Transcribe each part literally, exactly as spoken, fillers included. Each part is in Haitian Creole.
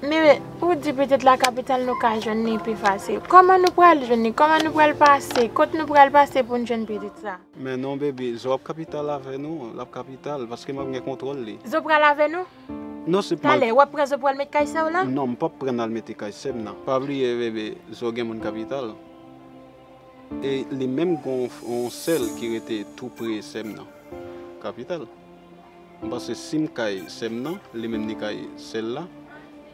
Men ou di pitit la kapital nou ka jwenn li pi fasil. Kòman nou pral jwenn li? Kòman nou pral pase? Kot nou pral pase pou n jwenn pitit sa? Men non, baby, Zo ap kapital avè nou, l ap kapital, paske m ap gen kontwòl li. Zo pral avè nou? Non, se m al. Talè, w ap pran Zo pou al met kay sè w la? Non, m p ap pran l al mete kay sè m nan. Pa bliye, baby, Zo gen moun kapital. E li menm gen yon, yon sè l ki rete tou pre sè m nan. Kapital. M panse si m kay sè m nan, li menm li kay sè l la,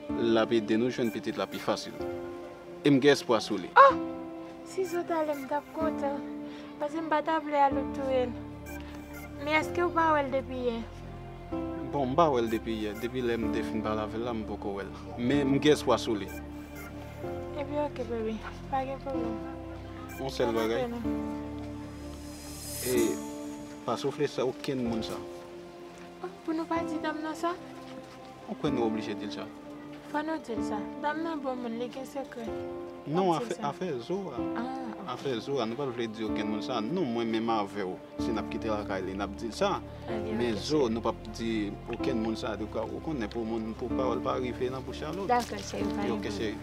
l ap ede nou jwenn pitit la pi fasil. E m gen espwa sou li. Oh! Si Zo t ale, m t ap kontan. Paske m pa ta vle Aloud touye l. Men èske w pa wè l depi yè? Bon, m pa wè l depi yè. Depi lè m te fin pale avè l la, m poko wè l. Men m gen espwa sou li. Ebyen, oke, baby. Pa gen pwoblèm. Yon sèl bagay. E pa soufle sa okenn moun sa. Oh, pou nou pa di dam nan sa? Ou kwè nou oblije di l sa? Fò nou di l sa. Dam nan bon moun, li gen sekrè. Non, afè, afè Zo a. Ah, ok. Afè Zo a, nou pa t vle di okenn moun sa. Non, mwen menm avè w, si n ap kite lakay li, n ap di l sa. Ebyen, men oke, Zo, cheri, nou p ap di okenn moun sa. Ou konnen pou moun, pou pawòl pa rive nan bouch a lòt. Dakò, cheri, pa gen pwoblèm. Oke, cheri.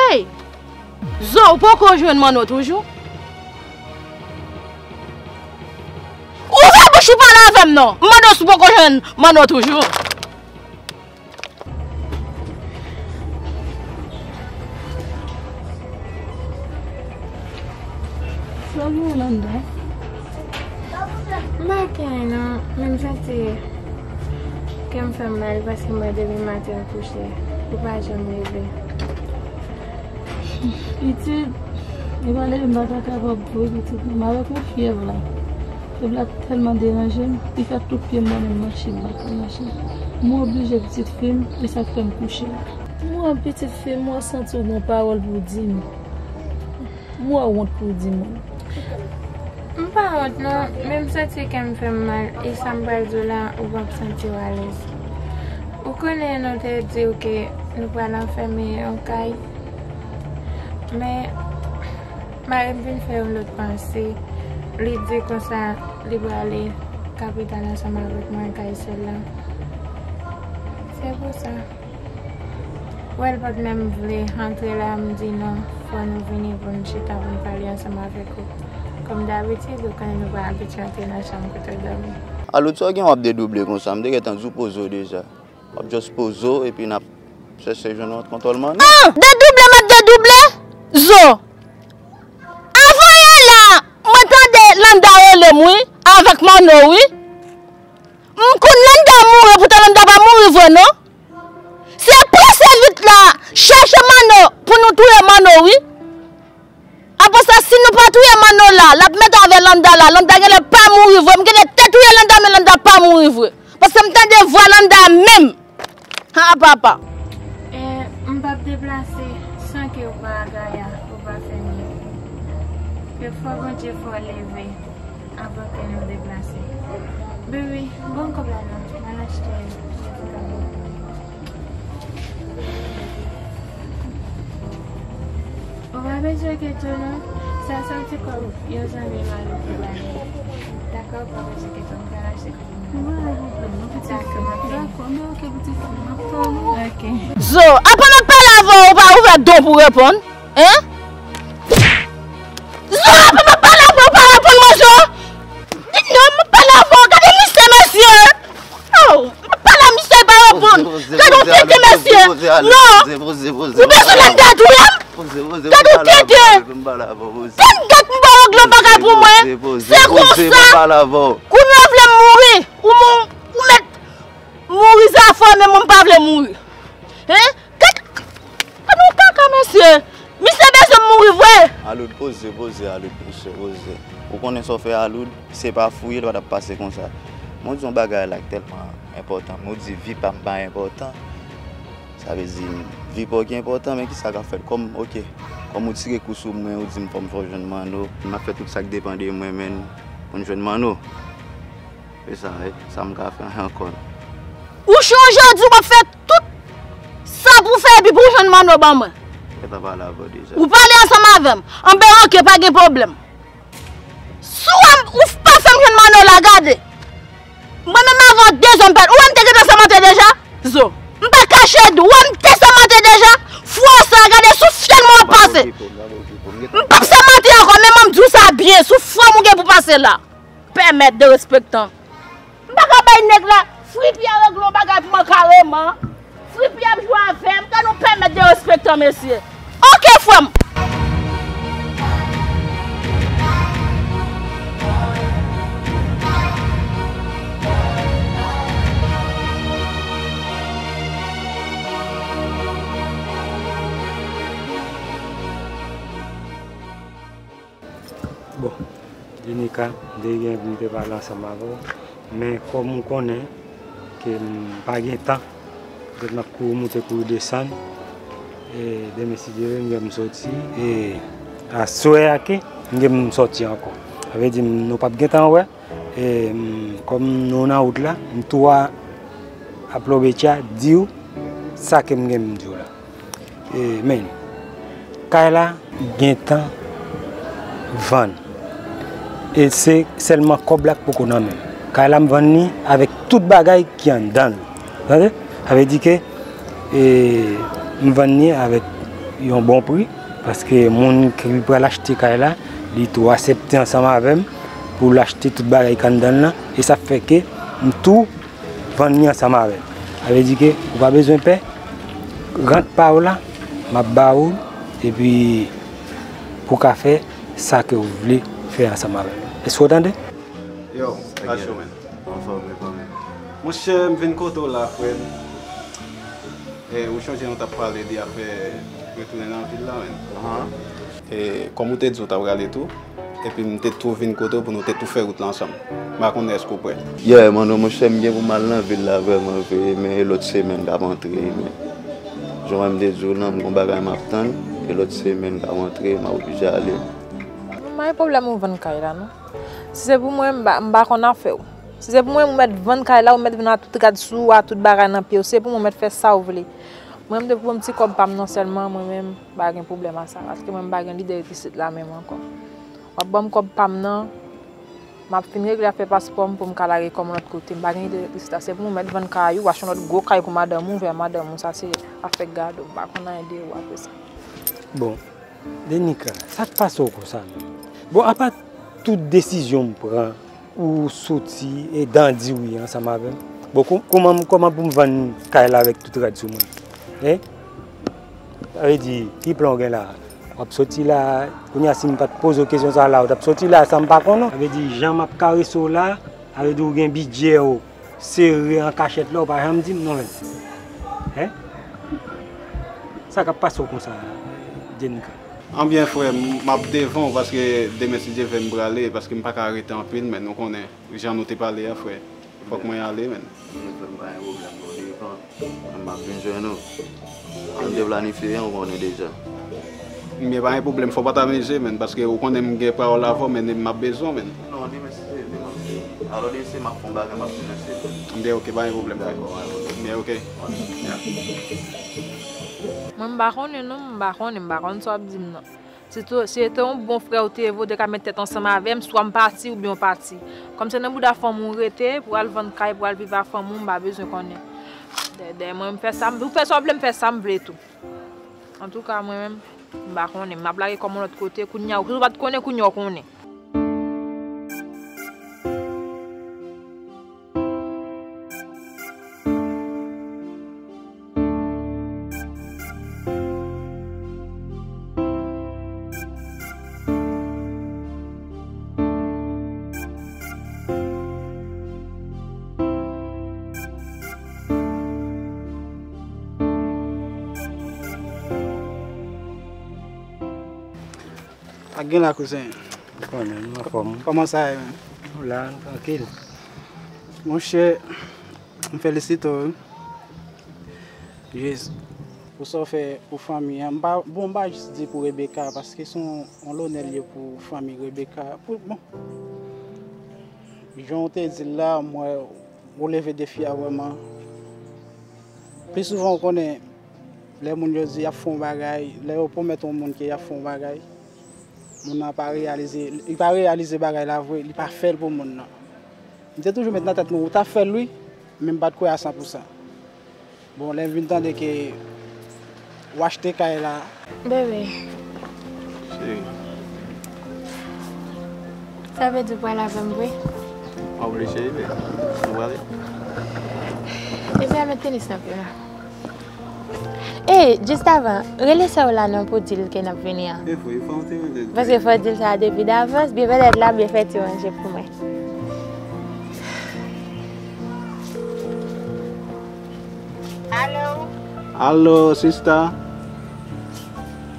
Ey! Zo, ou poko jwenn Manno toujou? Ouvè bouch ou pale avè m non! M mande w si w poko jwenn Manno toujou. Sa gen Landa? M pa gen anyen non, men m santi kè m fè m mal paske m wè depi maten m kouche, ou pa janm leve. Pitit, e pa leve m pa ta kapab vre pitit, menm avèk yon fyèv la. Fyèv la tèlman deranje m, li fè tout pye m bone m mache, m pa ka mache. M oblije pitit fi m, e sa k fè m kouche. M wè pitit fi m, mwen santi w gen pawòl pou w di m. M wè w wont pou w di moun. M pa wont non, men m santi kè m fè m mal, e sa m pral di w la, ou p ap santi w alèz. Ou konnen nou te di w ke nou pral anfème yon kay, men mari m vin fè yon lòt panse, li di konsa li prale kapital ansanm avèk mwen kay sè l la. Se pou sa. Wè l pa t menm vle antre la, m di non, fò nou vini pou n chita pou n pale ansanm avèk ou. Kòm dabitid, ou konnen nou pa abitye antre nan chanm kote w dòmi. Aloud, sa w gen w ap dedouble konsa? M te gentan di w poze w deja. W ap just poze w epi n ap chèche jwenn yon lòt kontwòl Manno. Ah! Dedouble m ap dedouble? Zo! Avan yè la, mwen tande Landa rele m wi, avèk Manno wi. M konn Landa mouri, poutan Landa pa mouri vre non. Se prese vit la, chèche Manno pou nou touye Manno wi. Apre sa, si nou pa touye Manno la, l ap mete avè Landa la. Landa genlè pa mouri vre. M genlè te touye Landa, men Landa pa mouri vre. Paske m tande vwa Landa menm. Ha, papa. E, m p ap deplase san ke ou pa gaya, ou pa fè mye. Ke fò Bondye fè w leve. Avan ke nou deplase. Baby, ban m kòb la non. M al achte medikaman. Ou pa bezwen kite non. Sa se yon ti kòb yon zanmi mari m te ba m. Dakò, ou pa bezwen kite, m pral achte kòb la. Dakò, m ap vini. Dakò, men oke, pitit fi, m ap tann ou. Oke. Zo, apa m ap pale avè w, ou pa ouvè don pou reponn? Hein? Zo, apa m ap pale avè w, ou pa reponn mwen, Zo? Di non, m ap pale avè w, gade misye, mesye. Oh, m ap pale a misye, l pa reponn. Gade yon tenten, mesye. Non. Ou bezwen Landa touye m? Gade yon tenten. Tann gad m ba w glo bagay pou mwen. Se konsa. Kounye a w vle m mouri. Ou mou-, ou mèt mouri zafè, men mwen m pa vle mouri. Hein? Gad, gad yon kaka, mesye. Misye bezwen mouri vre. Aloud, poze, poze, Aloud, mesye, poze. Ou konnen sa w fè Aloud, se pa fouye, l pa t ap pase konsa. Mwen di yon bagay la k tèlman Enpòtan. Men ou di vi pa m pa enpòtan. Sa vle di, vi pa w ki enpòtan, men kisa k ap fèt? Kòm, oke, kòm ou tire kou sou mwen, ou di m fò m fè w jwenn Manno. M ap fè tout sa k depann de mwen, men pou n jwenn Manno. E sa, e sa m ka fè ankò. Ou chonje, ou di w ap fè tout sa pou w fè epi pou w jwenn Manno ban mwen. Mwen ta pale avè w deja. Ou pale ansanm avè m. Anben, oke, pa gen pwoblèm. Si w wè m, ou pa fè m jwenn Manno la, gade. Mwen menm avè w de zòn pèt. Ou wè m te gentan sèmante deja? Zo. M pa kache di w, ou wè m te sèmante deja? Fwa sa, gade sou fyèl mwen w ap pase. M p ap sèmante ankò, men mwen m di w sa byen, sou fwa m ou gen pou pase la. Pèmèt derespektan. M pa ka bay nèg la, Fripi a regle yon bagay pou mwen kareman. Fripi ap jwe avè m, gade yon pèmèt derespektan, mesye. Oke, frè m. Bon, Denica, m te gen pou m te pale ansanm avè w, men kòm ou konnen ke m pa gen tan, petèt m ap kouri moute, kouri desann, e demen, si Dye vle, m gen pou m soti, e aswè a ke m gen pou m soti ankò. Sa vle di, nou p ap gen tan wè, e m, kòm nou nan wout la, m tou a ap lòbetya di w sa ke m gen pou m di w la. E, men, kay la gentan vann. E se sèlman kòb la k poko nan men m. Kay la, m vann li avèk tout bagay ki anndan l. Tande? Sa vle di ke, e, m vann li avèk yon bon pri, paske moun ki pral achte kay la, li tou aksepte ansanm avè m pou l achte tout bagay ki anndan l lan. E sa fè ke m tou vann li ansanm avè l. Sa vle di ke ou pa bezwen pè, rant pa w la, m ap ba ou l, epi pou w ka fè sa ke w vle fè ansanm avè l. Èske w tande? Yo, Kachou, men. Anfòm, wi, kòman? Monchè, m vin kote w la, frè m. E, ou chonje nou t ap pale de afè retounen nan vil la, men. Ahan. E, kòm ou te di w t ap rale tou, epi m te tou vin kote w pou nou te tou fè wout la ansanm. M pa konnen èske w prè. Yeah, Manno, monchè, m gen pou m al nan vil la vrèman vre, men e lòt semèn k ap antre, men jan m te di w lan, m gon bagay m ap tann, e lòt semèn k ap antre, m ap oblije ale. M pa gen pwoblèm ou vann kay la, non. Si se pou mwen, m pa, m pa konn afè w. Si se pou mwen, ou mèt vann kay la, ou mèt vin a tout rad sou ou, a tout bagay nan pye w. Si se pou mwen, ou mèt fè sa w vle. Mwen, m te pou yon ti kòb pa m nan sèlman, mwen menm, m pa gen pwoblèm a sa. Paske mwen, m pa gen lide ret isit la menm ankò. W ap ban m kòb pa m nan, m ap fin regle afè paspò m pou m ka lage kò m lòt kote. M pa gen lide ret isit la. Se pou mwen, ou mèt vann kay ou, achte yon lòt gwo kay pou madanm ou, vè madanm ou. Sa se afè gade w. M pa konn anyen de ou apre sa. Bon, Denica, sa k pase w konsa menm? Bon, apa tout desizyon m pran, ou soti e dan di wi ansanm avè m? Bon, kou-, kòman, kòman pou m vann kay la avèk tout rad sou mwen? Hein? Sa vle di, ki plan w gen la? W ap soti la, kounye a si m pa t poze w kesyon sa la, ou t ap soti la san m pa konnen w. Sa vle di, jan m ap karese w la, sa vle di ou gen bidjè w sere an kachèt la, ou pa janm di m non, men. Hein? Sa k ap pase w konsa, Denica? Anbyen, frè m, m ap devan w paske demen, si Dye vle, m prale, paske m pa ka rete anpil, men ou konnen jan nou te pale a, frè. Fòk mwen ale, men. Anbyen, frè m, pa gen pwoblèm, non, devan. M ap vin jwenn ou. Jan m te planifye a, ou konnen deja. Ebyen, pa gen pwoblèm, fò w pa t amize, men, paske ou konnen m gen pawòl avè w, men m ap bezwen w, men. Non, demen, si Dye vle, m ap vini. Alò, demen, si m ap fè yon bagay, m ap vin jwenn ou. Ebyen, oke, pa gen pwoblèm, frè. Dakò, pa gen pwoblèm. Ebyen, oke. Mwen, m pa konnen, non, m pa konnen, m pa konn sa w ap di m, non. Si te, si se te yon bon frè ou te ye, ou te ka met tèt ansanm avè m, swa m pati oubyen w pati. Kòm se nan bouda fanm ou rete, pou w al vann kay, pou w al viv ak fanm ou, m pa bezwen konnen. Dè, dèyè mwen, m fè sa m, ou fè sa w vle, m fè sa m vle tou. Antouka, mwen menm, m pa konnen. M ap lage kò m yon lòt kote, kounye a, ou pa t konnen, kounye a w konnen. Ak gen la, kouzen. Ou konnen, nou anfòm. Kòman sa ye, menm? Nou la, nou trankil. Monchè, M felisite w wi. Jezi. Pou sa w fè pou fanmi an. M pa, bon, m pa jis di pou Rebecca, paske se yon, yon lonè l ye pou fanmi Rebecca. Pou, bon, jan w te di l la, m wè ou leve defi a vrèman. Pi souvan, w konnen, lè moun yo di y ap fè yon bagay, lè yo pwomèt yon moun ke y ap fè yon bagay, moun nan pa reyalize, li pa reyalize bagay la vre, li pa fè l pou moun nan. M te toujou met nan tèt mwen, ou t ap fè l wi, men m pa t kwè a san pou san. Bon, lè m vin tande ke w achte kay la. Bebe. Cheri. Sa vle di w pral avè m vre? W ap vle cheri, men nou prale. Epi a met tenis nan pye w la. Ey, jis avan, rele sè w la non pou di l ke n ap vini an. E vre, fò w te rele l. Paske fò w di l sa depi davans, byen petèt l ap byen fè ti manje pou mwen. Alo? Alo, sista?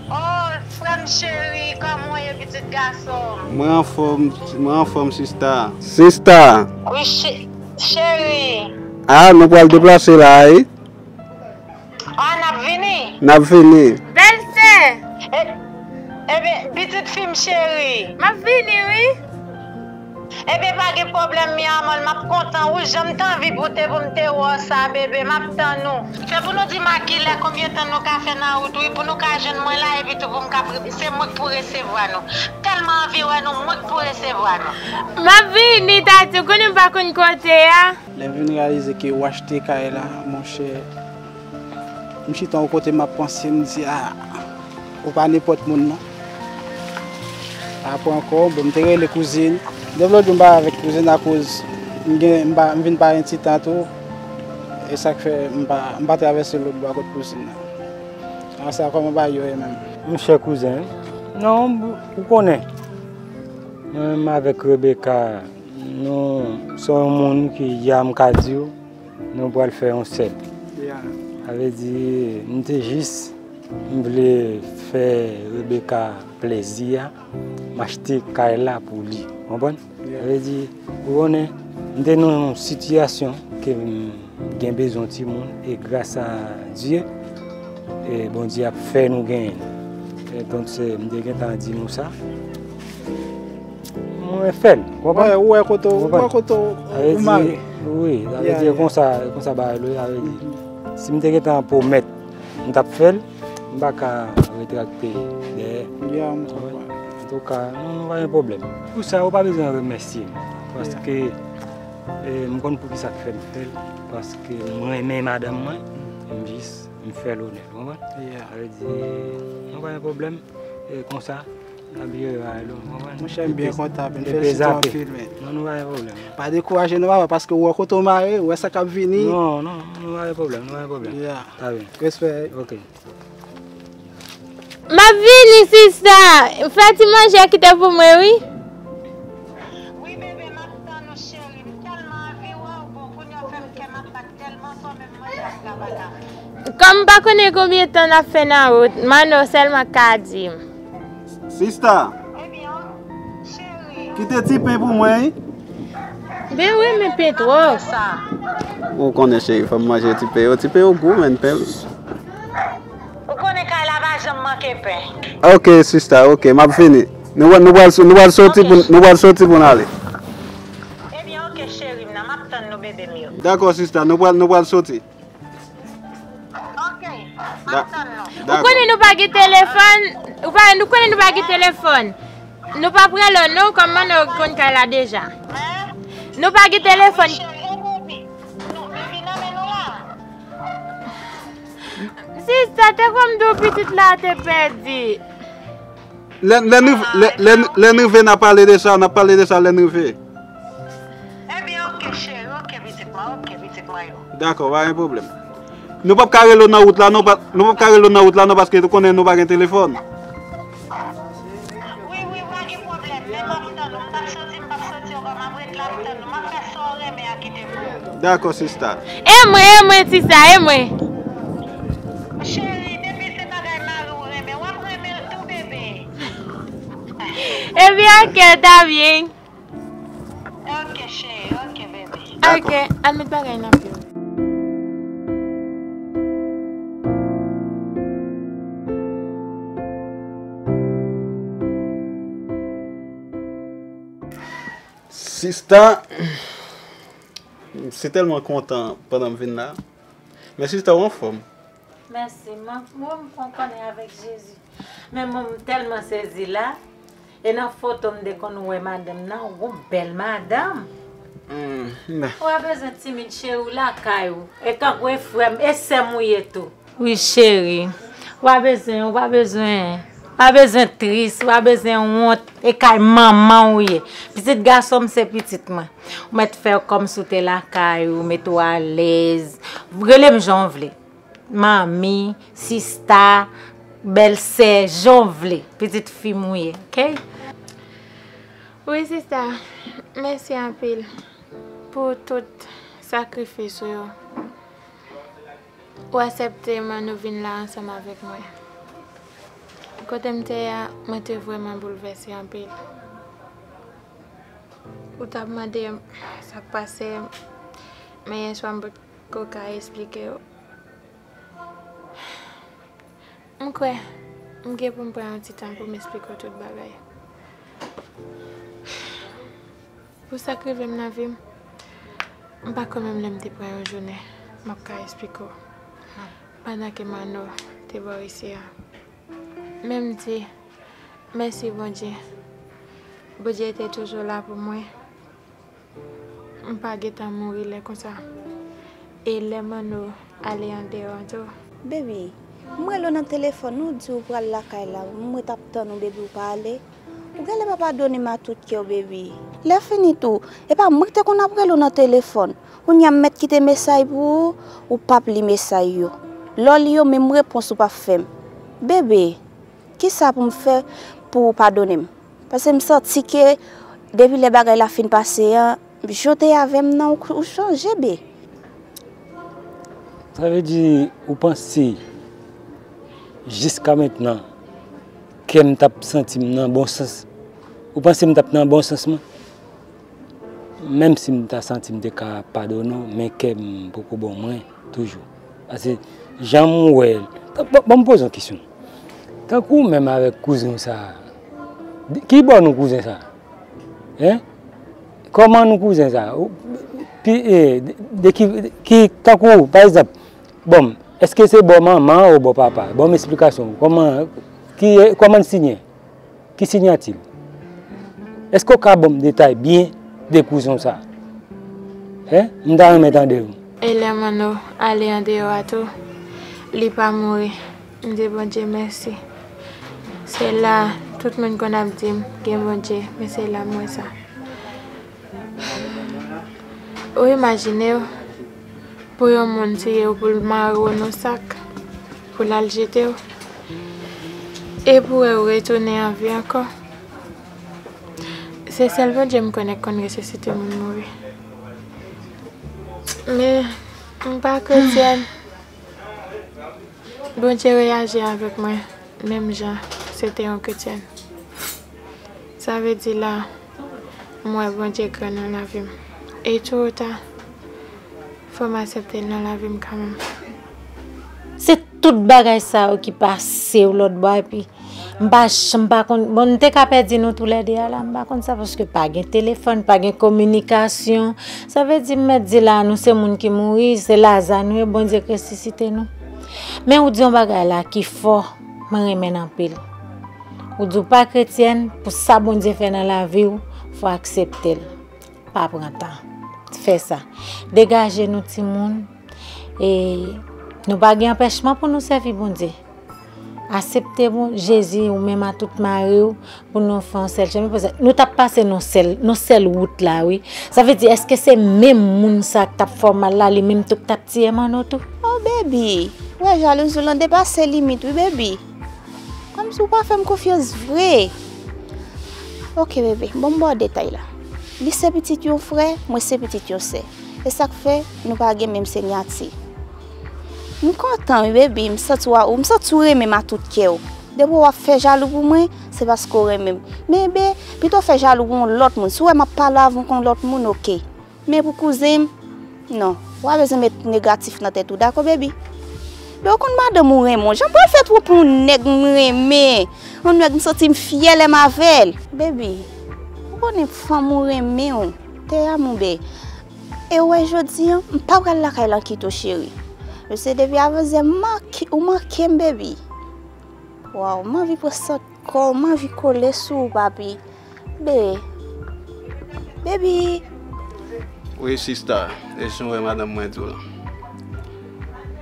Oh, frè m cheri, kòman w ye, pitit gason m? Mwen anfòm, mwen anfòm, sista. Sista! Wi, che-, cheri. Ah, nou pral deplase la, wi. Ah, n ap vini? N ap vini. Bèl sè! E, ebyen, pitit fi m cheri. M ap vini, wi. Ebyen, pa gen pwoblèm, mi amor, m ap kontan, wi, jan m t anvi pou te, pou m te wè w sa, bebe, m ap tann ou. Se pou nou di m a kilè, konbyen tan nou ka fè nan wout, wi, pou nou ka jwenn mwen la, epi tou pou m ka pre-, se mwen k pou resevwa nou. M tèlman anvi wè nou, mwen k pou resevwa nou. M ap vini, tati, ou konnen m pa konn kote a. Lè m vin reyalize ke w achte kay la, monchè, m chita yon kote m ap panse, m di, a, ou pa nenpòt moun non. Apre ankò, bon, m te rele kouzin. Depi lòt jou m pa avèk kouzin akoz m gen, m pa, m vin pa gen ti tan tou. E sa k fè m pa, m pa travèse lòt bò a kot kouzin nan. Apre sa, kòman bagay yo ye menm? Monchè kouzen, non, ou konnen. Mwen menm avèk Rebecca, nou se yon moun ki, ya m ka di w, nou pral fè yon sèl. Ya. Sa vle di, m te jis, m vle fè Rebecca plèzi a, m achte kay la pou li. Konprann? Ya. Sa vle di, ou konnen, m te nan yon sitiyasyon ke m gen bezwen timoun, e gras a Dye, e Bondye ap fè nou genyen l. E donk, se, m te gentan di nou sa. Mwen fè l, ou konprann? Wè, ou wè kote w, ou wè kote w, ou mare. Wi, sa vle di konsa, konsa bagay yo ye, sa vle di. Si m te gentan pwomèt, m t ap fè l, m pa ka retrakte dèyè. Ya, m konprann. Antouka, non, nou pa gen pwoblèm. Pou sa, ou pa bezwen remèsye m. Paske, e, m konn poukisa k fè m fè l. Paske m renmen madanm mwen, m jis, m fè l onè, ou konprann? Ya. Sa vle di, nou pa gen pwoblèm. E, konsa, N ap jere bagay la, w konprann? Monchè, m byen kontan, m felisite w anpil, men. Non, nou pa gen pwoblèm. Pa dekouraje non, papa, paske w wè kote w mare, w wè sa k ap vini. Non, non, nou pa gen pwoblèm, nou pa gen pwoblèm. Ya. Ta byen. Respè. Ok. M ap vini, sista. Fè ti manje kite pou mwen, wi. Wi, bebe, m ap tann ou, cheri. M tèlman anvi wè w, bon, kounye a w fè m kè m ap bat tèlman fò, menm manje m pa ka. Kòm m pa konnen konbyen tan n ap fè nan wout, Manno sèlman ka di m. Sista, kite ti pen pou mwen, wi. Ben wi, men pen twòp. Ou konnen, cheri, fò m manje ti pen yo. Ti pen yo gou, men pen. Ou konnen kay la pa janm manke pen. Ok, sista, ok, m ap vini. Nou, nou pral, nou pral soti pou, nou pral soti pou n ale. Ebyen, ok, cheri m nan, m ap tann nou, bebe m yo. Dakò, sista, nou pral, nou pral soti. Ok, m ap tann nou. Ou konnen nou pa gen telefòn, ou pa, nou konnen nou pa gen telefòn. Nou pa pran lò non, kòm Manno konn kay la deja. Nou pa gen telefòn. Cheri, e bebe? Nou, bebe nan men nou la. Sista, te kwè m di w pitit la te pèdi. Lè, lè n rive, lè, lè, lè n rive, n a pale de sa, n a pale de sa lè n rive. Ebyen, ok, cheri, ok, pitit mwen, ok, pitit mwen yo. Dakò, pa gen pwoblèm. Nou p ap ka rele w nan wout la, non, pa, nou p ap ka rele w nan wout la, non, paske nou konnen nou pa gen telefòn. Wi, wi, pa gen pwoblèm, men m ap tann ou, m p ap soti, m p ap soti ankò, m ap ret la, m tann ou, m ap fè sa w renmen a kite pou ou. Dakò, sista. E mwen, e mwen, sista, e mwen. Cheri, depi se bagay mari w renmen, w ap renmen l tou, bebe. Ebyen, ok, ta byen. Ok, cheri, ok, bebe. Ok, al met bagay nan pye w. Sista, m si tèlman kontan pandan m vin la. Men sista, w anfòm? Mèsi, man. Mwen, m konnen avèk Jezi. Men mwen, m tèlman sezi la. E nan foto, m te konn wè madanm nan, yon bèl madanm. Hmm, m Ou pa bezwen timid, cheri, w lakay ou. E tankou e frè m, e sè m ou ye tou. Wi, cheri. Ou pa bezwen, ou pa bezwen, ou pa bezwen tris, ou pa bezwen wont. E kay manman w ye. Pitit gason m se pitit mwen. Ou mèt fè kòmsi w te lakay ou, mete w alèz. Rele m jan w vle. Manmi, sista, bèlsè, jan w vle. Pitit fi m ou ye, oke? Wi, sista. Mèsi anpil pou tout sakrifis ou yo. Ou aksepte Mano vin la ansanm avèk mwen. Kote m te ye a, mwen te vrèman boulvèse anpil. Ou t ap mande m sa k pase m, men yèswa m potko ka esplike w. M kwè m gen pou m pran yon ti tan pou m esplike w tout bagay. Pou sa k rive m nan vi m, m pa kwè menm lè m te pran yon jounen m ap ka esplike w pandan ke Mano te bò isi a. Men m di, mèsi Bondye. Bondye te toujou la pou mwen. M pa gentan mouri lè konsa. E lè Mano ale andeyò an tou. Baby, m rele w nan telefòn, ou di w pral lakay la, m ret ap tann ou, baby, ou pa ale. Ou genlè pa padone m a tout kè w, baby. Lè fini tou, e pa mwen ki te konn ap rele w nan telefòn. Kounye a m mèt kite mesaj pou ou, ou p ap li mesaj yo. Lè w li yo, menm repons ou p ap fè m. Baby, kisa pou m fè pou ou padone m? Paske m santi ke depi lè bagay la fin pase an, jan w te ye avè m nan, ou, ou chanje, be. Sa vle di, ou panse jiska mentnan kè m t ap santi m nan bon sans? Ou panse m t ap nan bon sans mwen? Menm si m ta santi m te ka padone w, men kè m poko bò mwen toujou. Paske jan m wè l, bon, bon, m poze yon kesyon. Tankou ou menm avèk kouzen w sa a, de ki bò nou kouzen sa a? Hein? Kòman nou kouzen sa a? Ou, pi, e, de, de ki, ki, tankou, pa egzanp, bon, èske se bò manman ou bò papa? Ban m esplikasyon. Kòman, ki, kòman l siyen? Ki siyati l? Èske w ka ban m detay byen de kouzen w sa a? Hein? M ta renmen tande w. E lè Mano ale andeyò a tou, li pa mouri. M di Bondye mèsi. Se la, tout moun konn ap di m, gen Bondye, men se la m wè sa. Ou imajine w, pou yon moun tiye w, pou l mare w nan sak, pou l al jete w, e pou w wè w retounen an vi ankò. Se sèl Bondye m konnen k konn resisite moun mouri. Men, m pa kretyèn. Bondye reyaji avèk mwen menm jan se te yon kretyèn. Sa vle di la, m wè Bondye gran nan lavi m. E towota, fò m aksepte l nan lavi m kanmenm. Se tout bagay sa yo ki pase w lòt bò, epi m pa janm pa konn, bon, m te ka pèdi nou toulède a la, m pa konn sa, paske pa gen telefòn, pa gen kominikasyon. Sa vle di, m mèt di la, nou se moun ki mouri, se Laza nou ye, Bondye k resisite nou. Men ou di yon bagay la ki fò, mwen renmen l anpil. Ou di w pa kretyèn, pou sa Bondye fè nan lavi w, fò w aksepte l. Pa pran tan. Fè sa. Degaje nou, timoun. E nou pa gen anpèchman pou nou sèvi Bondye. Aksepte bon, Jezi, ou menm a tout mari w, pou nou fè yon sèl chemen. Paske nou t ap pase nan sèl, nan sèl wout la, wi. Sa vle di, èske se menm moun sa k t ap fè w mal la, li menm tou k t ap tiye Mano tou? Oh, baby, ou wè jalouzi w lan depase limit, wi, baby. Kòmsi w pa fè m konfyans vre. Oke, bebe, bon, m ba w detay la. Li se pitit yon frè, mwen se pitit yon sè. E sa k fè nou pa gen menm siyati. M kontan, wi, baby, m santi w, m santi w renmen m a tout kè w. Depi w ap fè jalou pou mwen, se paske w renmen m. Men, be, pito w fè jalou pou yon lòt moun. Si w wè m ap pale avè w kon lòt moun, oke. Men pou kouzen m, non. W pa bezwen met negatif nan tèt ou, dakò, baby? Men w konn madanm ou renmen w. Jan m pral fè twoup yon nèg m renmen. Yon nèg m santi m fyè lè m avè l. Baby, ou konnen fanm ou renmen w. tè a, mon bebe. E ou wè jodi an, m pa pral lakay la kite w, cheri. Mesye, depi avanzè, m manke, ou manke m, baby. Waw, m anvi pran sant kò w, m anvi kole sou ou, papi. Be, baby. Wi, sista, e jan w wè madanm mwen di w lan.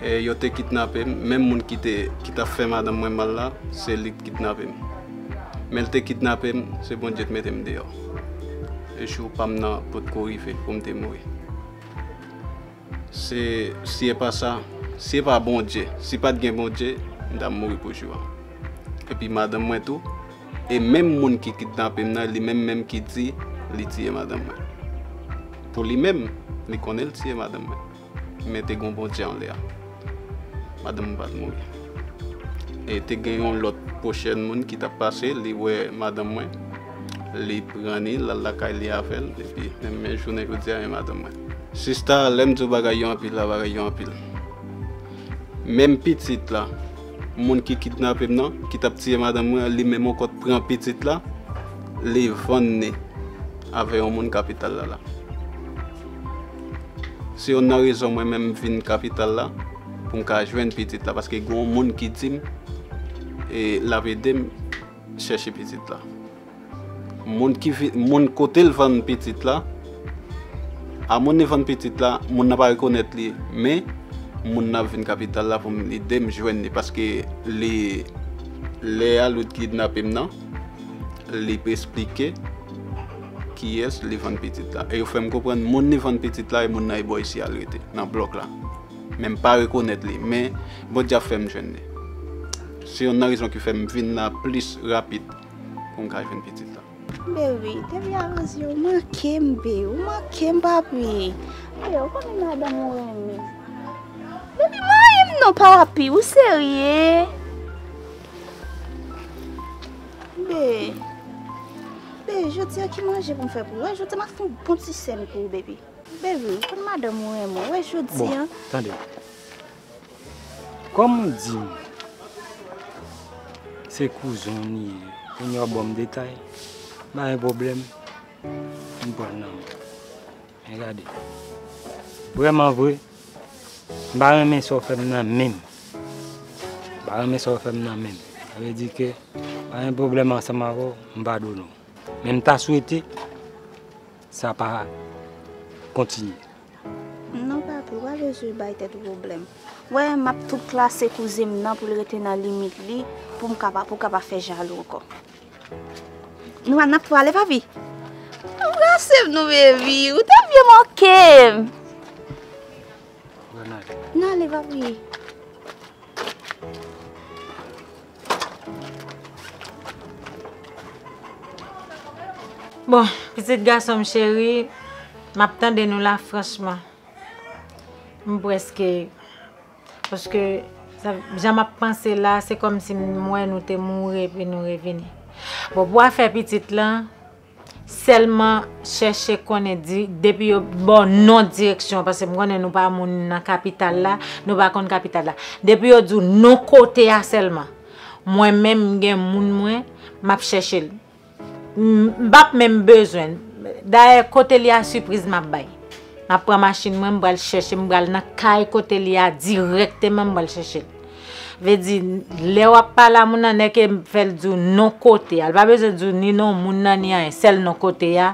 E yo te kidnape m, menm moun ki te, ki t ap fè madanm mwen mal la, se li k kidnape m. Men l te kidnape m, se Bondye t mete m deyò. E jou pa m nan potko rive pou m te mouri. Se, si e pa sa, si e pa Bondye, si pa t gen Bondye, m t ap mouri pou jou a. Epi madanm mwen tou, e menm moun ki kidnape m nan, li menm menm ki di li tiye madanm mwen. Pou li menm, li konnen l tiye madanm mwen. Men te gon Bondye anlè a. Madanm mwen pa t mouri. E te gen yon lòt pwochèn moun ki t ap pase, li wè madanm mwen, li pran li, l al lakay li avè l, epi menm, menm jounen jodi a, e madanm mwen. Sista, lè m di w bagay yo anpil la, bagay yo anpil. Menm pitit la, moun ki kidnape m nan, ki t ap tiye madanm mwen, li menm ankò t pran pitit la, li vann li avè yon moun kapital la la. Se youn nan rezon mwen menm vin kapital la, pou m ka jwenn pitit la, paske gen yon moun ki di m, e, l ap ede m chèche pitit la. Moun ki vi-, moun kote l vann pitit la, a moun li vann pitit la, moun nan pa rekonèt li, men moun nan ap vin kapital la pou m ede m jwenn li, paske li, lè a l kidnape m nan, li esplike kiyès li vann pitit la. E yo fè m konprann moun li vann pitit la, e moun nan e bò isi a l rete, nan blòk la. Men m pa rekonèt li, men Bondye ap fè m jwenn li. Se youn nan rezon ki fè m vin la plis rapid pou m ka jwenn pitit la. Baby, depi avanzè, ou manke m, be, ou manke m, papi. Be, ou konnen madanm ou renmen. Baby, manyen m non, papi, ou serye? Be, be, jodi a ki manje pou m fè pou ou? Wè, jodi a m ap fè yon bon ti sèn pou ou, baby. Baby, ou konn madanm ou renmen w, wè jodi Bon, a. tande. Kòm ou di m se kouzen w li ye, kounye a w ban m detay, m pa gen pwoblèm, m pran l nan men w. Men gade, vrèman vre, m pa renmen sa w fè m nan menm. M pa renmen sa w fè m nan menm. Sa vle di ke pa gen pwoblèm ansanm avè w, m padone w. Men m ta swete sa pa kontinye. Non, papi, ou pa bezwen bay tèt ou pwoblèm. Wè, m ap tou klase kouzen m nan pou l rete nan limit li, pou m kapa-, pou w ka pa fè jalou ankò. Nou a, n ap prale, papi. Anbrase m non, baby. Ou te byen manke m. N ale, papi. Bon, pitit gason m cheri, m ap tande nou la, franchman. M prèske, paske sa, jan m ap panse la, se kòmsi m wè nou te mouri epi nou revini. Bon, pou afè pitit lan, sèlman chèche konnen di, depi yo ba w non direksyon, paske m konnen nou pa moun nan kapital la, nou pa konn kapital la. Depi yo di w non kote a sèlman, mwen menm m gen moun mwen, m ap chèche l. M, m p ap menm bezwen. Dayè, kote li a sipriz m ap bay. M ap pran machin mwen, m pral chèche, m pral nan kay kote li a dirèkteman, m pral chèche l. Vle di, lè w ap pale a moun nan, nèke fè l di w non kote a. L pa bezwen di w ni non moun nan, ni anyen. Sèl non kote a.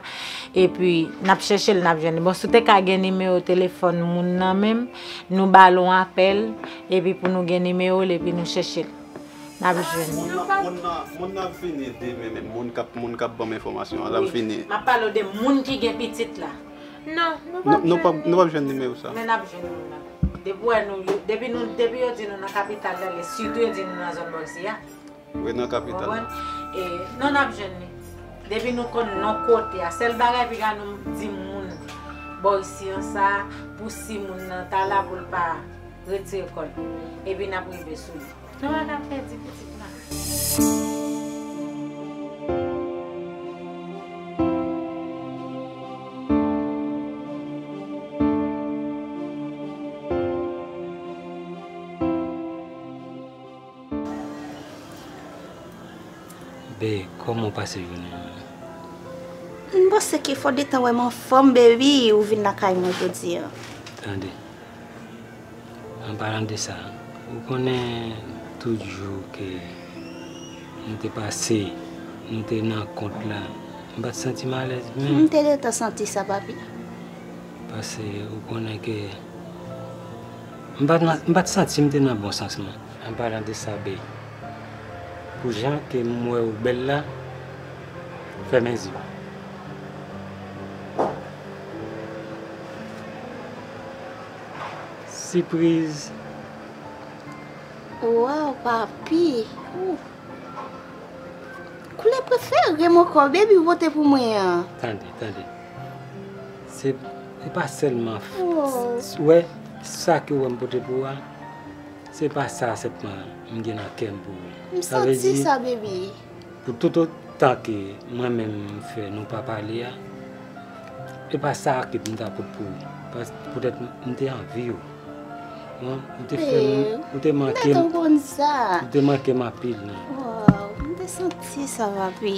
Epi, n ap chèche l, n ap jwenn li. Bon, si w te ka gen nimewo telefòn moun nan menm, nou ba l yon apèl, epi pou nou gen nimewo l, epi nou chèche l. N ap jwenn li. Moun nan, moun nan, moun nan ap vini demen menm. Moun k ap, moun k ap ban m enfòmasyon an, l ap Wi. vini. M ap pale w de moun ki gen pitit la. Non, nou p ap Nou, nou p ap, jwenn nou p ap jwenn nimewo sa. Men n ap jwenn moun nan. Depi w wè nou, depi nou, depi yo di nou nan kapital la, sitou yo di nou nan zòn bò isi a. Wi, nan kapital la. Konprann? E, non, n ap jwenn li. Depi nou konn non kote a, sèl bagay piga nou di moun bò isi an sa, pou si moun nan ta la pou l pa retire kò l. Epi n ap rive sou li. Nou pa ka pèdi pitit la. Be, kòman w pase jounen an? M panse ke fò detan wè m anfòm, baby, ou vin lakay mwen jodi a. Tande. An palan de sa, ou konnen tout jou ke nou te pase, nou te nan kont la, m pa t santi m alèz menm. M te gentan santi sa, papi. Paske ou konnen ke m pa t nan, m pa t santi m te nan bon sans mwen. An palan de sa, babe, pou jan ke m wè ou bèl la, fèmen zye w. Sipriz. Waw, papi. Ou. Koulè prefere m ankò, baby, ou pote pou mwen an. Tande, tande. Se, se pa sèlman f-, Oh. s-, wè, sa ke w wè m pote pou ou a, se pa sa sèlman m gen nan kè m pou ou. M Sa vle santi di, sa, baby. Pou tout otan ke mwen menm m fè nou pa pale a, e pa sa ke m ta pot pou ou. Pas-, poutèt m te anvi w. Bon, ou te fè m, Babe, ou te manke m, m konn sa. Ou te manke m anpil, non. Waw, m te santi sa, papi.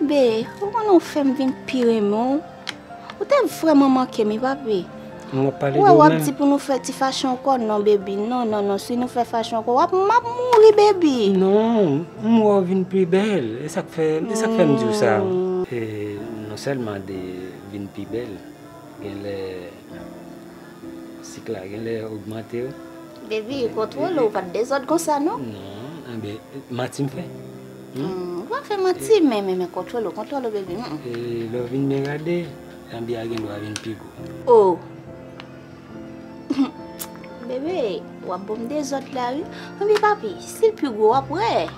Be, ou konn ou fè m vin pi renmen w. Ou te vrèman manke m, wi, papi. M ap pale de Wè, ou w ap menm. Di pou nou fè ti fache ankò, non, baby. Non, non, non, si nou fè fache ankò, w ap, m ap mouri, baby. Non, m wè w vin pi bèl. E sa k fè, e sa k fè m di w sa. Hmm. E non sèlman de vin pi bèl, genlè sik la genlè ogmante wi. Baby, kontwole w, pa t dezòd konsa, non? Non, enben, manti m fè? Hmm? Hmm, ou pa fè manti, men, men, men kontwole w, kontwole w, baby. Hmm. E lè w vin byen gade, lanbi a gen dwa vin pi gwo. Oh! Bebe, w ap ban m dezòd la, wi. Anpi, papi, si l pi gwo, w ap wè.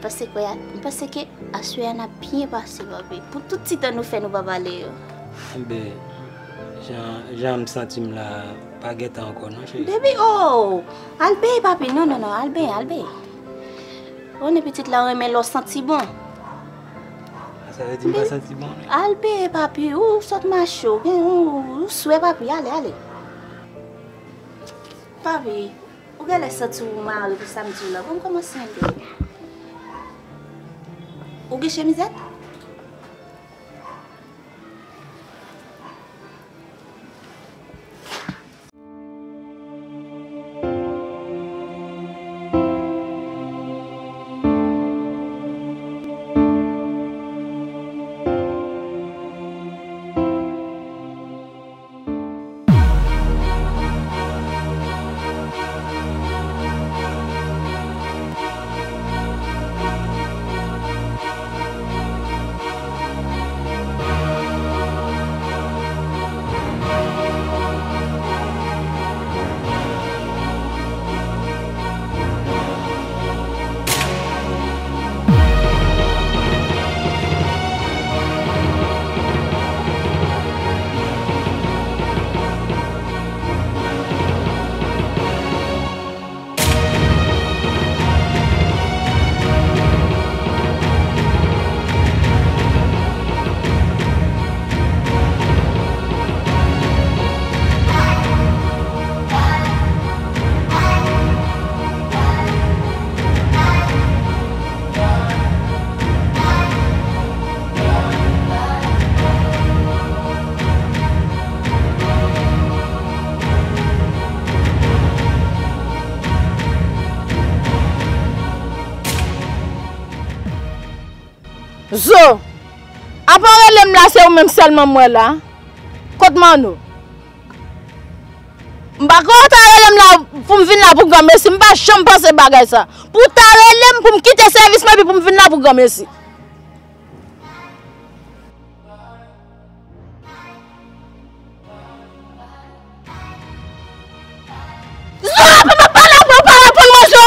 Paske, m panse ke aswè a n ap byen pase, papi. Pou tout ti tan nou fè nou pa pale yo. Enben, jan, jan m santi m la, pa gentan ankò non, cheri. Baby, oh! Al benyen, papi. Non, non, non, al benyen, al benyen. Konnen pitit la renmen lè w santi bon. A, sa vle di m pa Baby, santi bon, non? Al benyen, papi. Ou sot mache, ou gen, ou, ou swè, papi. Ale, ale. Papi, ou genlè santi w mare pou sa m di w la. Bon, m kòmanse antre. Ou gen chemizèt? Zo! Apa w rele m la, se ou menm sèlman m wè la? Kot Manno? M pa kwè w ta rele m la pou m vin la pou granmesi. M pa janm panse bagay sa. Pou w ta rele m pou m kite sèvis mwen epi pou m vin la pou granmesi. Zo, apa m ap pale avè w, pa reponn mwen, Zo.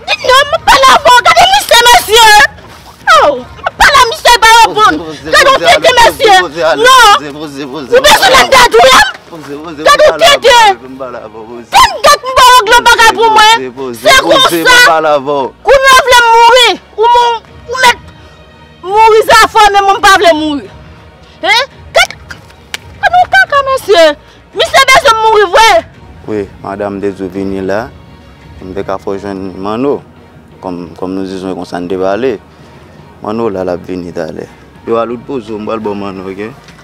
Di non, m ap pale avè w. Gade misye, mesye. Oh, m ap pale a misye, pa reponn. Gade w tenten, mesye. Non. Ou bezwen lè m tèt ou la? Gade w tenten. Gade, gade m ba w glo bagay pou mwen. Se konsa. Kounye w vle m mouri. Ou mou-, ou mèt mouri zafè, men mwen m pa vle mouri. Hein? Gad, gad yon kaka, mesye. Misye bezwen m mouri vre. Wi, madanm te di w vini la. M te ka fè w jwenn Manno. Kòm, kòm nou di jwenn konsa n te pale. Manno la, l ap vini talè. Yo, Aloud, poze w, m pral ba w manno, ok?